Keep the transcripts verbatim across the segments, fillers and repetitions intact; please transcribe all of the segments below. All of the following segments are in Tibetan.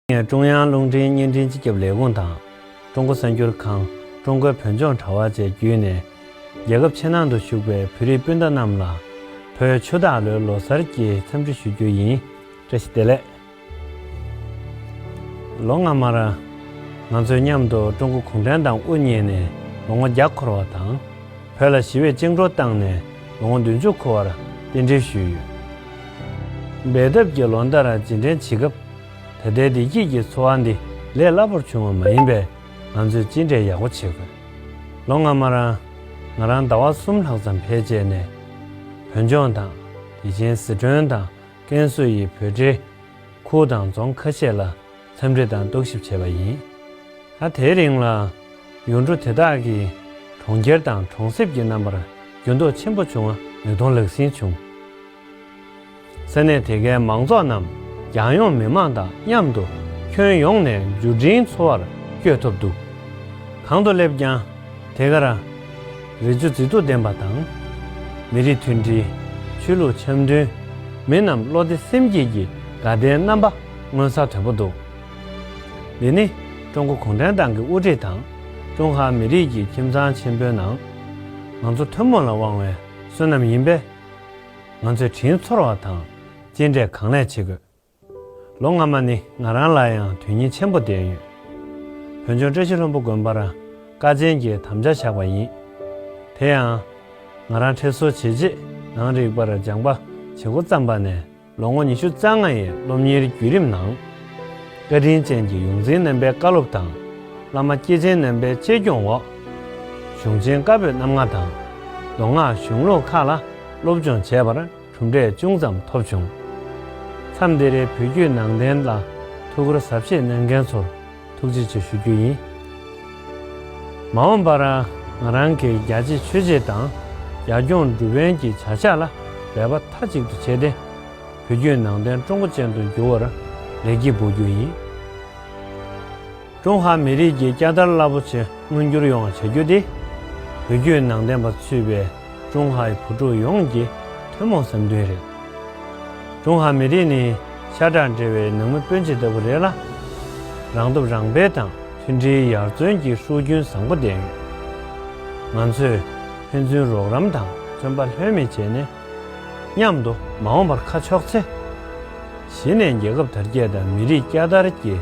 ངས་ཀྲུང་དབྱང་རླུང་འཕྲིན་བརྙན་འཕྲིན་སྤྱི་ཁྱབ་ལས་ཁུངས་དང་། ཀྲུང་གོ་གསར་འགྱུར་ཁང་། ཀྲུང་གོའི་བོད་ལྗོངས་དྲ་བ་བཅས་བརྒྱུད་ནས། རྒྱལ་ཁབ་ཕྱི་ནང་དུ་བཞུགས་པའི་བོད་རིགས་སྤུན་ཟླ་རྣམས་ལ། བོད་ཆུ་སྟག་ལོའི་ལོ་གསར་གྱི་འཚམས་འདྲི་ཞུ་རྒྱུ་ཡིན། བཀྲ་ཤིས་བདེ་ལེགས། ལོ་སྔ་མར། ང་ཚོས་མཉམ་དུ་ཀྲུང་གོ་གུང་ཁྲན་ཏང་དབུ་བརྙེས་ནས་ལོ་ངོ་བརྒྱ་འཁོར་བ་དང་། བོད་ལ་ཞི་བའི་བཅིངས་འགྲོལ་བཏང་ནས་ལོ་ངོ་བདུན་ཅུ་འཁོར་བར་རྟེན་འབྲེལ་ཞུས་ཡོད། འབད་འཐབ་ཀྱི་ལོ་ཟླར་རྗེས་དྲན་བྱེད་སྐབས། ད་ལྟའི་བདེ་སྐྱིད་ཀྱི་འཚོ་བ་འདི་ལས་སླ་པོར་བྱུང་བ་མ་ཡིན་པས། ང་ཚོས་ཅི་འདྲའི་ཡག་པོ་བྱེད་དགོས། ལོ་སྔ་མར། ང་རང་ཟླ་བ་གསུམ་ལྷག་ཙམ་ཕལ་ཆེར་ནས། བོད་ལྗོངས་དང་། དེ་བཞིན་ཟི་ཁྲོན་དང་ཀན་སུའུ་ཡི་བོད་འབྲེལ་ཁུལ་དང་རྫོང་ཁ་ཤས་ལ་འཚམས་འདྲི་དང་རྟོག་ཞིབ་བྱས་པ་ཡིན། ད་དེའི་རིང་ལ། ཡུལ་གྲུ་དེ་དག་གི་གྲོང་ཁྱེར་དང་གྲོང་གསེབ་ཀྱི་རྣམ་པར་འགྱུར་ལྡོག་ཆེན་པོ་བྱུང་བ་མིག་མཐོང་ལག་ཟིན་བྱུང་། ས་གནས་དེ་གའི་མང་ཚོགས་རྣམས་རྒྱལ་ཡོངས་མི་མང་དང་མཉམ་དུ་ཁྱོན་ཡོངས་ནས་འབྱོར་འབྲིང་འཚོ་བར་བསྐྱོད་ཐུབ་འདུག། གང་དུ་སླེབས་ཀྱང་དེ་གར་རི་ཆུ་མཛེས་སྡུག་ལྡན་པ་དང་། མི་རིགས་མཐུན་སྒྲིལ། ཆོས་ལུགས་འཆམ་མཐུན། མི་རྣམས་བློ་བདེ་སེམས་སྐྱིད་ཀྱི་དགའ་ལྡན་རྣམ་པ་མངོན་གསལ་དོད་པོ་འདུག། འདི་ནི་ཀྲུང་གོ་གུང་ཁྲན་ཏང་གི་དབུ་ཁྲིད་དང་། ཀྲུང་ཧྭ་མི་རིགས་ཀྱི་ཁྱིམ་ཚང་ཆེན་པོའི་ནང་། ང་ཚོ་ཐུན་མོང་ལ་དབང་བའི་བསོད་ནམས་ཡིན་པས། ང་ཚོས་དྲིན་ཚོར་བ་དང་ཅི་འདྲའི་གང་ལེགས་བྱེད་དགོས། ལོ་སྔ་མ་ནི་ང་རང་ལ་ཡང་དོན་སྙིང་ཆེན་པོ་ལྡན་ཡོད། བོད་ལྗོངས་བཀྲ་ཤིས་ལྷུན་པོ་དགོན་པར་བཀའ་ཆེན་གྱི་དམ་བཅའ་བཞག་པ་ཡིན། དེ་ཡང་། ང་རང་ཁྲི་ཟུར་བྱས་རྗེས་ནང་རིག་པར་སྦྱངས་པ་བྱེད་འགོ་བརྩམས་པ་ནས། ལོ་ངོ་ཉི་ཤུ་རྩ་ལྔ་ཡི་སློབ་གཉེར་བརྒྱུད་རིམ་ནང་། བཀའ་དྲིན་ཅན་གྱི་ཡོངས་འཛིན་རྣམ་པའི་བཀའ་སློབ་དང་། བླ་མ་སྐྱེས་ཆེན་རྣམ་པའི་གཅེས་སྐྱོང་འོག། གཞུང་ཆེན་བཀའ་པོད་རྣམ་ལྔ་དང་། མདོ་སྔགས་གཞུང་ལུགས་ཁག་ལ་སློབ་སྦྱོང་བྱས་པར་གྲུབ་འབྲས་ཅུང་ཙམ་ཐོབ་བྱུང་། མཚམས་འདིར་བོད་བརྒྱུད་ནང་བསྟན་ལ་ཐུགས་ཁུར་ཟབ་བཞེས་གནང་མཁན་ཚོར་ཐུགས་རྗེ་ཆེ་ཞུ་རྒྱུ་ཡིན། མ་འོངས་པར་ང་རང་གིས་རྒྱ་ཆེའི་ཆོས་བྱེད་དང་རྒྱལ་སྐྱོང་སྒྲུབ་དཔོན་གྱི་བྱ་གཞག་ལ་འབད་པ་མཐའ་གཅིག་ཏུ་བྱས་ཏེ། བོད་བརྒྱུད་ནང་བསྟན་ཀྲུང་གོ་ཅན་དུ་འགྱུར་བར་ལེགས་སྐྱེས་འབུལ་རྒྱུ་ཡིན། ཀྲུང་ཧྭ་མི་རིགས་ཀྱི་བསྐྱར་དར་རླབས་པོ་ཆེ་མངོན་འགྱུར་ཡོང་བ་བྱ་རྒྱུ་དེ། བོད་བརྒྱུད་ནང་བསྟན་པ་ཚུད་པའི་ཀྲུང་ཧྭའི་བུ་ཕྲུག་ཡོངས་ཀྱི་ཐུན་མོང་བསམ་འདུན་རེད། ཀྲུང་ཧྭ་མི་རིགས་ནི་ཤ་ཁྲག་འདྲེས་པའི་ནང་མི་སྤུན་མཆེད་ལྟ་བུ་རེད་ལ། རང་སྟོབས་རང་སྤེལ་དང་མཐུན་སྒྲིལ་ཡར་བརྩོན་གྱི་སྲོལ་རྒྱུན་བཟང་པོ་ལྡན་ཡོད། ང་ཚོས་ཕན་ཚུན་རོགས་རམ་དང་བརྩོན་པ་ལྷོད་མེད་བྱས་ནས། མཉམ་དུ་མ་འོངས་པར་ཁ་ཕྱོགས་ཚེ། གཞི་ནས་རྒྱལ་ཁབ་དར་རྒྱས་དང་མི་རིགས་བསྐྱར་དར་གྱི་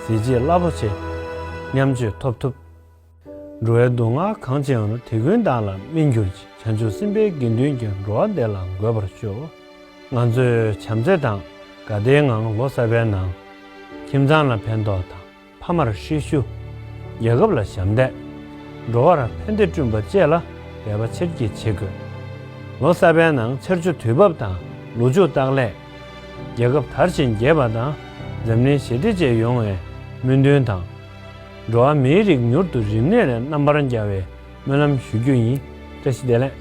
གཟི་བརྗིད་རླབས་པོ་ཆེ་མཉམ་སྤྱོད་ཐོབ་ཐུབ། འགྲོ་བའི་སྡུག་བསྔལ་གང་ཆེ་ཡང་དེ་ཀུན་བདག་ལ་སྨིན་གྱུར་ཅིག། བྱང་ཆུབ་སེམས་དཔའི་དགེ་འདུན་གྱི་འགྲོ་བ་བདེ་ལ་འགོད་པར་ཤོག། ང་ཚོས་བྱམས་བརྩེ་དང་དགའ་བདེའི་ངང་ལོ་གསར་པའི་ནང་ཁྱིམ་ཚང་ལ་ཕན་ཐོགས་དང་། ཕ་མར་ཧྲིལ་ཤུལ། རྒྱལ་ཁབ་ལ་ཞབས་འདེགས། འགྲོ་བར་ཕན་བདེ་བསྐྲུན་པ་བཅས་ལ་འབད་པ་ཆེར་བསྐྱེད་བྱེད་དགོས། ལོ་གསར་པའི་ནང་ཆར་ཆུ་དུས་བབ་དང་ལོ་ཕྱུགས་སྟག་ལས། རྒྱལ་ཁབ་དར་ཞིང་རྒྱས་པ་དང་འཛམ་གླིང་ཞི་བདེ་བཅས་ཡོང་བའི་སྨོན་འདུན་དང་། འགྲོ་བ་མིའི་རིགས་མྱུར་དུ་རིམས་ནད་ལས་རྣམ་པར་རྒྱལ་བའི་སྨོན་ལམ་ཞུ་རྒྱུ་ཡིན། བཀྲ་ཤིས་བདེ་ལེགས།